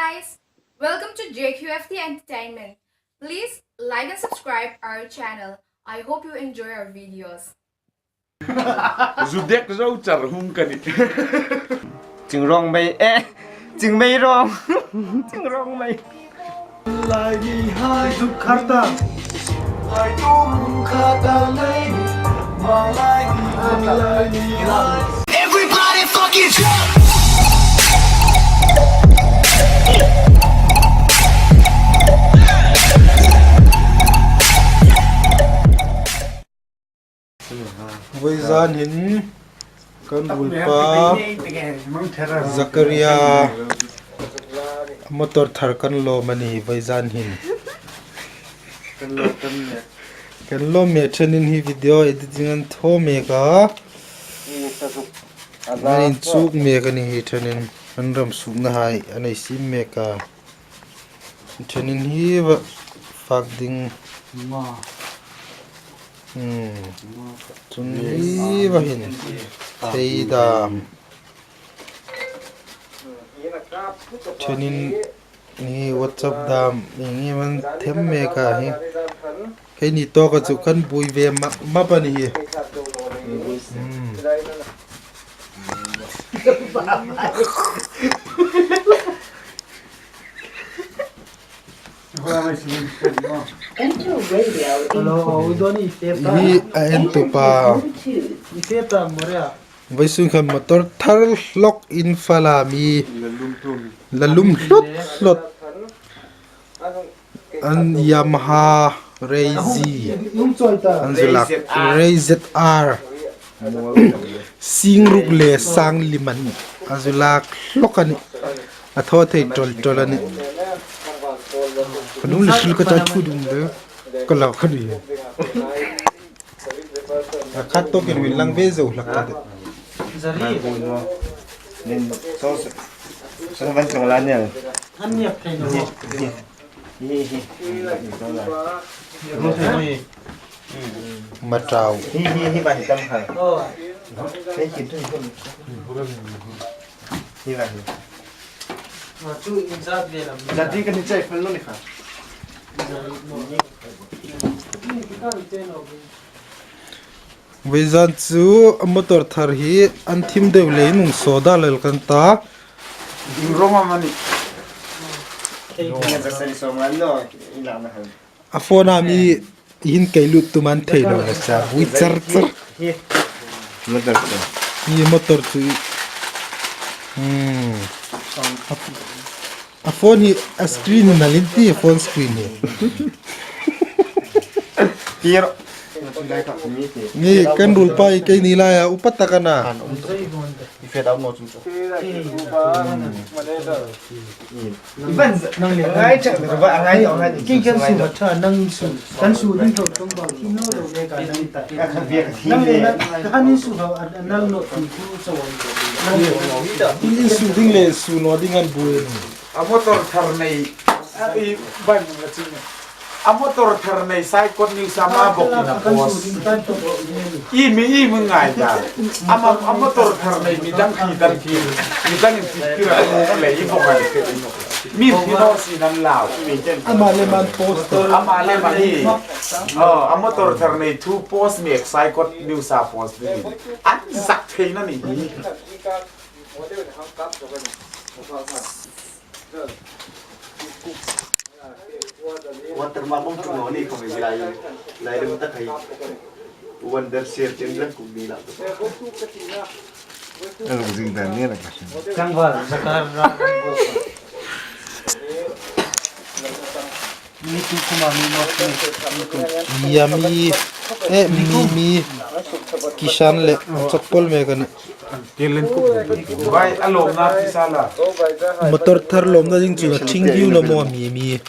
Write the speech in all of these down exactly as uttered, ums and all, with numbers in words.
Guys, welcome to J Q F T Entertainment. Please like and subscribe our channel. I hope you enjoy our videos. Zu dek zo char hung ka nih. Ching rong mei, eh, ching mei rong. Ching rong mei. Lai ni hai duk khar ta. Lai tum kha ta lai ni, ma lai ni, ma lai ni hai. Everybody fucking jump! Voizan hin kan ruolpa Zakaria motor thar kan lawm a nih voizan hin. Kan lawm mek ṭhenin hi video editing an thaw mek a. An inchuk mek a nih hi ṭhenin an ram sukna hai an ei siem mek a. Ṭhenin hi va fak ding. Hmm. Chun hi va hin thei dam. Ṭhenin hi WhatsApp dam. Hi man them mek a hi. Keini tawka chu kan buoi ve map map a nih hi. Hmm. Hi a entupa. Voisun khan motor thar hlawk in fala mi la lum hlawt hlawt. An Yamaha Rezi, an zu lak Rezi R. Sing ruk le sang lim an a zu lak hlawk a nih. A thaw thei ṭawl ṭawl a nih. Ka nu le sul ka ta thu dung le ka lak a nih. A khat tawkin min lang ve zo hlak ka tih. Zari. Min so so van chong la ne. An niak thei lo. Hi hi. Matau. Hi hi hi ba hi tam kha. Oh. Hi hi tu hi. Hi ba hi. Ma chu in zat ve lam. Zat ding kan chai fel lo ni kha. Voizan chu a motor thar hi an thim deu leiin hung saw dal el kan ta. Ding rong am a nih. Kei ka sa ni so man lo. In lang na han. A phone a mi hin kei lut tu man thei lo na cha. Ui char char. Hi. Motor chu. Hi motor chu. Hmm. A, a phone hi a screen na lin ti phone screen hi. Tiro. Ni kan ruolpa i keini laia upa tak a na. Nang le ngai chang de ba ngai dong ngai. King kan su ba tha nang su kan su ding tho tong ba ki no lo le ka nang ta. Nang le nang ka ni su ha nang no tu tu so. Nang in su ding le su no ding an bu. A motor thar nei. A i bai mun la ching. A motor thar nei Saikot News-a ma bok in a post. I mi i mi ngai ta. Ama a motor thar nei mi dang khi dang khi. Mi dang in khi khi ra le i bok ai te. Mi khi no si nan lau. Ama le man post. Ama le man hi. Oh, a motor thar nei thu post mi Saikot News-a post ni. An zak thei na ni. Water ma bom tu no ni ko mi lai lai le ta khai. Wonder share tin lang ku ni la. Ang zing dan ni la ka. Chang ba zakar ra. Mi tu kuma mi ma. Yummy. Eh, mi mi. Kishan le chokpol me kan. Motor thar lawmna ding chu a thing diu na maw mi mi.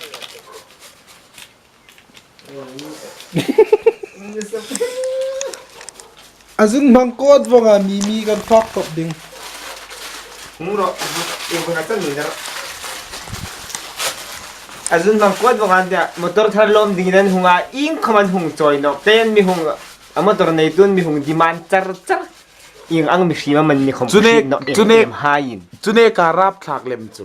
A zun hmang kawt vawng a mi mi kan fak tawp ding. Hung ro, i hung a chan mi ro. A zun hmang kawt vawng a tia motor thar lawm ding nan hung a ing khawm an hung chawi nawk. Ten mi hung a motor nei tun mi hung demand char char. Ing ang mi hrim a man ni khawm chu ne, hrim nawk chu ne, em em hai in. Chu ne ka rap thlak lem chu.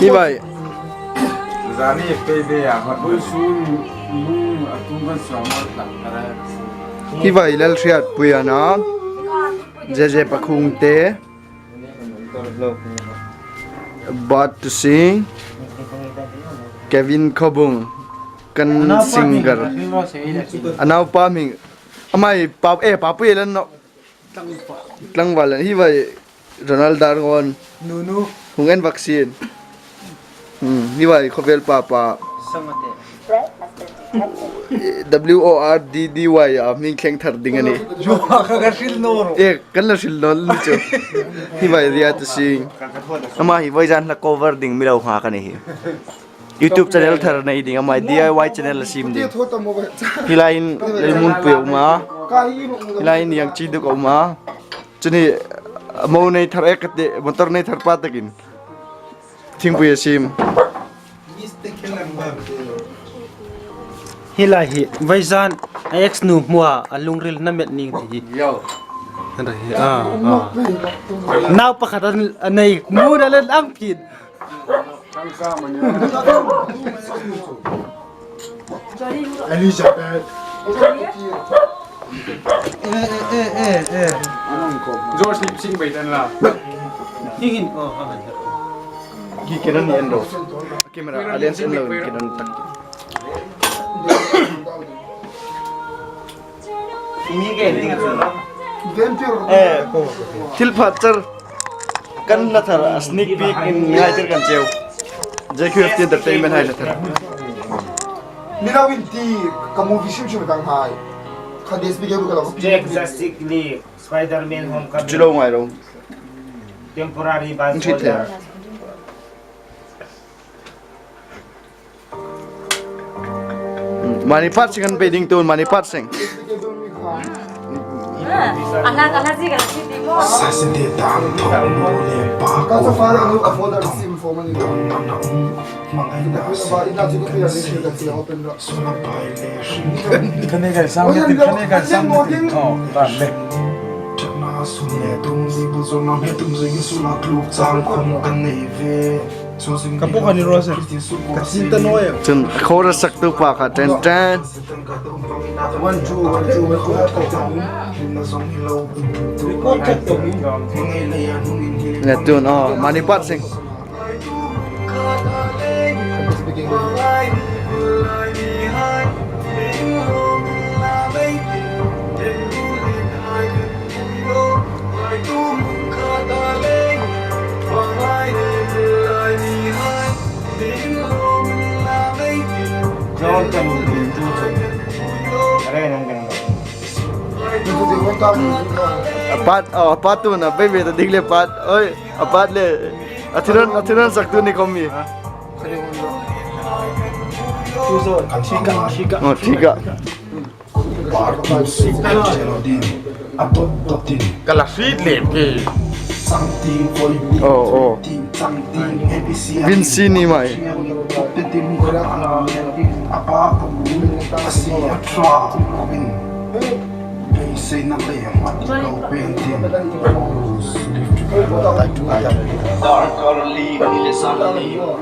Hi vai. Hi vai Lalhriatpuia a na. Zeze Pakhungte. Bat to sing. Kevin Khobung. kan singer. A naupa hming. Ama hi pa, eh, pa pu ei lan no. Tlangval hi vai Ronald Darngon. Nunu. Hung en vaccine. Hmm, hi vai khawvel papa. Sangate. W O R D D Y a hming thleng thar ding a nih. Jo, ka, ka hril naw ro. Eh, kan la hril naw ni chu. Hi vai Riat Singh. Ama hi vawizan hla cover ding mi lo nghak a ni hi. YouTube channel thar nei ding ama D I Y channel a siem ding. Hi laiin Lalmunpui a um a. Hi laiin Yang Chi Duk a um a. Chu ni mo nei thar ek te, motor nei thar pa takin. Thingpui a siem. Hi lai hi, vawizan a ex nu hmua a lungril na met ning ti hi. Yo. Hei hi, ah, ah. Nau pakhat a nei, mu na len ang phin. Elizabeth. Eh, eh, eh, eh, eh. George ni sing bai dan la. Hi hin, oh, ha, ha, ha. Ki kiran ni en lo. Camera, a lens en lo, kiran tak. Eh, thil phat char kan hla thar a sneak peek in ngai tir kan cheu. J Q F T Entertainment hai hla thar. Ni lo in ti ka movie sim sim dang hai. Kha D S P ke bu ka lo. Jack the Sick ni Spider-Man Homecoming. Chu lo ngai ro. Temporary bus. Thit the. Mani Pat Sing an pe ding tun, Mani Pat Sing. Ala, ala, si ka si ti mo. Sasinde dam thong mo le pa ko na kam thong. Dong na na um, mangai na si kan si. Suna pai le shing. Kane kai sang le, kane kai sang le. Oh, ba le. Chana sun le tum zi bu zo na me tum zi su la kluk chal khom kan nei ve. Ka pu kha ni ro se. Ka chin ta naw e. Chun chorus saktu pa kha ten ten. One, two, one, two, one, two. Record tak to. Le tun, oh, Mani Pat Sing. A part, oh, a part two na, baby, ta ding le part, oi, a part le, a thiran, a thiran saktu ni komi. Thika, thika. Oh, thika. Part two sing chelo din. A dot dot din. Ka la hriet lem ke. Sang tin voi tin. Oh, oh. Tin, sang tin, A B C. Vinci ni mai. Tin, tin, a pa ko. A si a tra ko bin. Ei sei na le ma ko pen tin.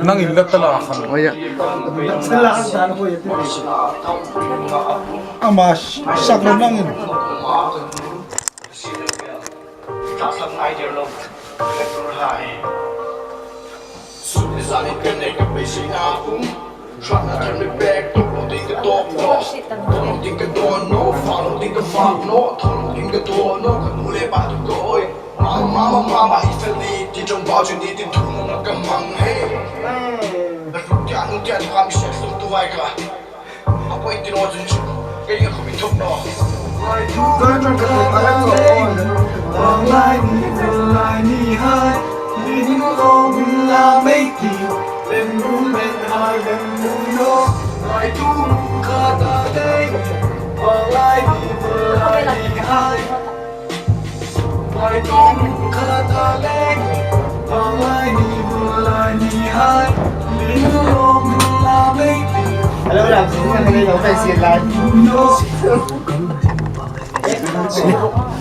Nang in la ta la khan. Oh, yeah. Ama sak lo nangin. Mama, mama, mama, if I need you, don't bow to need to, don't come on, hey.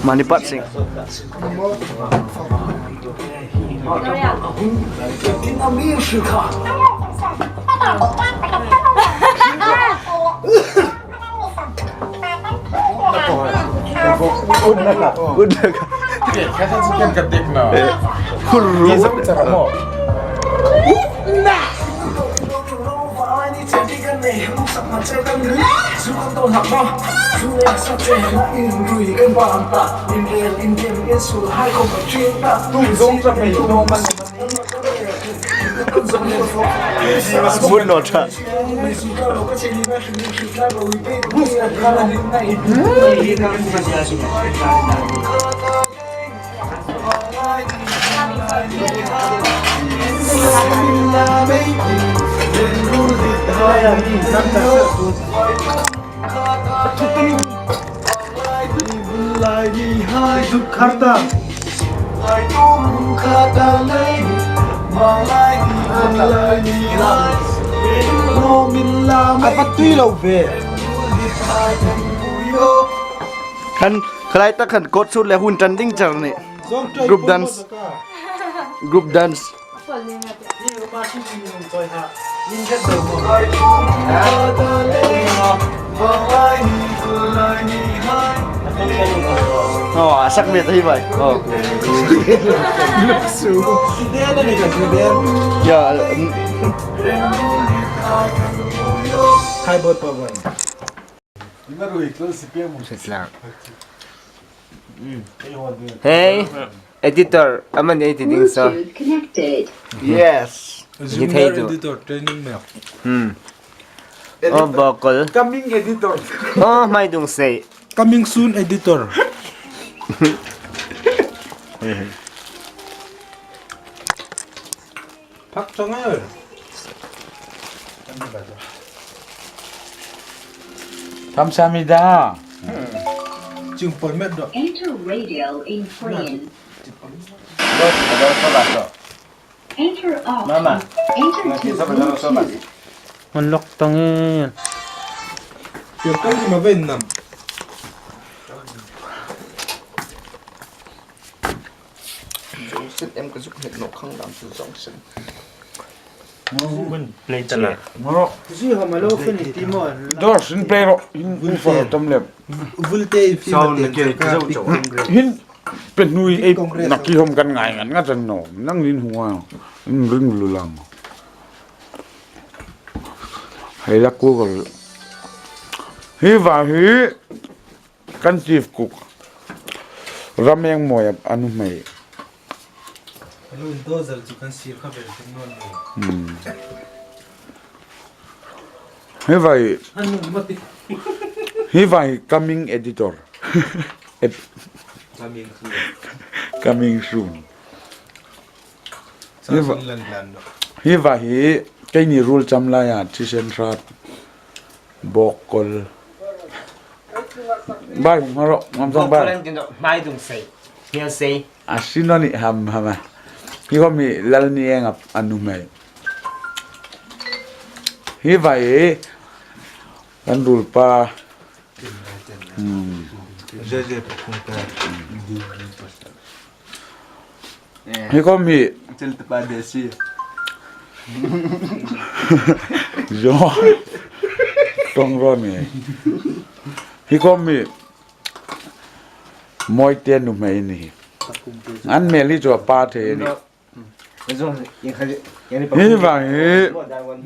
Mani Pat Sing. Khur ru. Smooth lo tha. A va tui lo ve. Khan, khalai ta khan coat suit le hun tan ding char ni. Group dance. Group dance. Oh, a sak met hi bai. Oh. Ya, mm. Hi, boy, pa, boy. Hey, editor, amani ei ti ding saw. Bluetooth connected. Yes. Hi thei tu. Editor training me. Hmm. Oh, vocal. Coming editor. Oh, hmai dung sei. Coming soon editor. Phak chang e. Tham sami da. Chung poi met do. Enter radio in Korean. Enter off. Mama. Enter to Bluetooth. Hmun lawk tang e. Pian kal ni ma ven nam. Joseph em ka zuk het nawk khang dam chu Joseph. Hun play ta la. Ngoro. Zi hom a lo fe ni ti maw. Dor sin play ro. In, in for tom lem. Vul te fi ma te ka. Hin pe hnui ei na ki hom kan ngai ngan nga chan no. Nang lin hung a. In ring lu lang. Hei la ku kal. Hi va hi. Kan chief cook. Rameng Moya a nuhmei. Lo in dozer chu kan sir kha vel thei naw ni. Hmm. Hi vai. Anu mati. Hi vai coming editor. Ed- Coming soon. Coming soon. Hi va-, hi va hi, keini ruol cham laia, thisen hrat, bawkkol. Bai, hung haro, ngam song bai. Bawkkol an tin dawk, hmai dung sei, hiel sei. A sin a ni ham, ham a. Hi khom hi Lalnieng a, a nuhmei. Hi va hi, kan ruolpa. Hmm. Hi khom hi. Chil tapa desi. Jo. Tong ro ni. Hi khom hi. Moite nuhmei ni. An mel hi chu a pa thei ni. Hi va hi.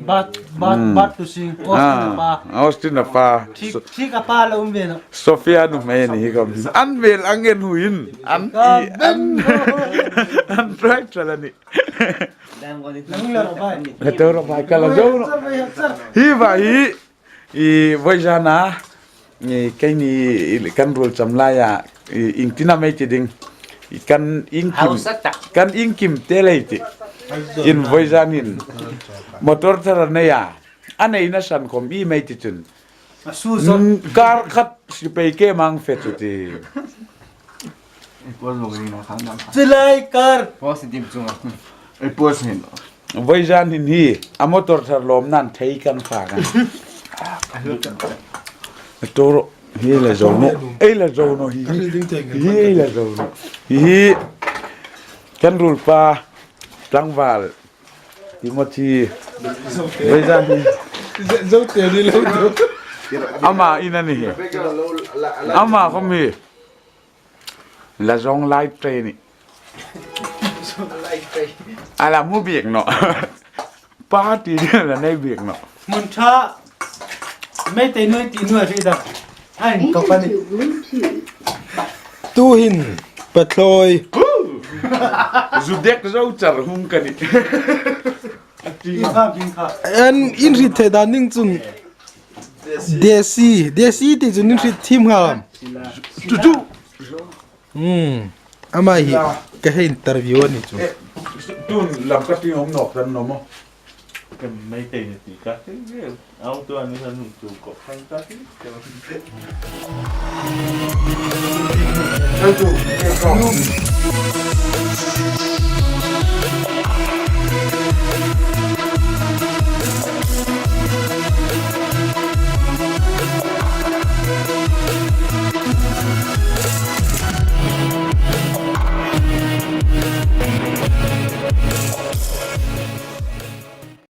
Bat, bat, hmm, bat tu sing. Ah, Austin a pa. Austin a pa. Thik, thik a pa lo um ve naw. Sophia nuhmei ni hi khom. An mel ang en huin. An i, an. An right chala ni. Nang lo bai. Le to ro bai ka la zo naw. Hi va hi. I voizana, i keini kan ruol cham laia, i ieng tina mei ti ding. I kan iengkim, hausa tak. Kan iengkim te lei ti. In voizanin. Motor thar a nei a. A neina san khom i mei ti chun. A su zot. Mm, kar khat si pei ke mang fe chu ti. Chilai kar. Positive chunga. Ei, pos hin. Voizan hin hi, a motor thar lawm nan thei kan fa kan. Toro, hi la zo naw. Ei la zo naw hi. Hi la zo naw. Hi, kan ruolpa, tlangval. Timothy. Voizan hi. Zo te ni lo zo. Ama in a ni hi. Ama khom hi. La zong lai train ni. A la mu biek naw. Party la nei biek naw. Hmun ṭha. Meitei nuoi ti nuoi ri da. Ai, ko pani. Tuhin, patloi. Zu dek zo char hung ka ni. King kha, king kha. An inhriet thei dan ning chun. Desi, Desi ti chun inhriet thiem ngam. Chu chu. Hmm. Ama hi ka hei interview a ni chu. Eh, tun lam ka ti hong nawk dan naw maw. Ka Meitei ni ti ka ti. Au tu an ka nu chu ko kan ka ti. Ka tu, ka tu.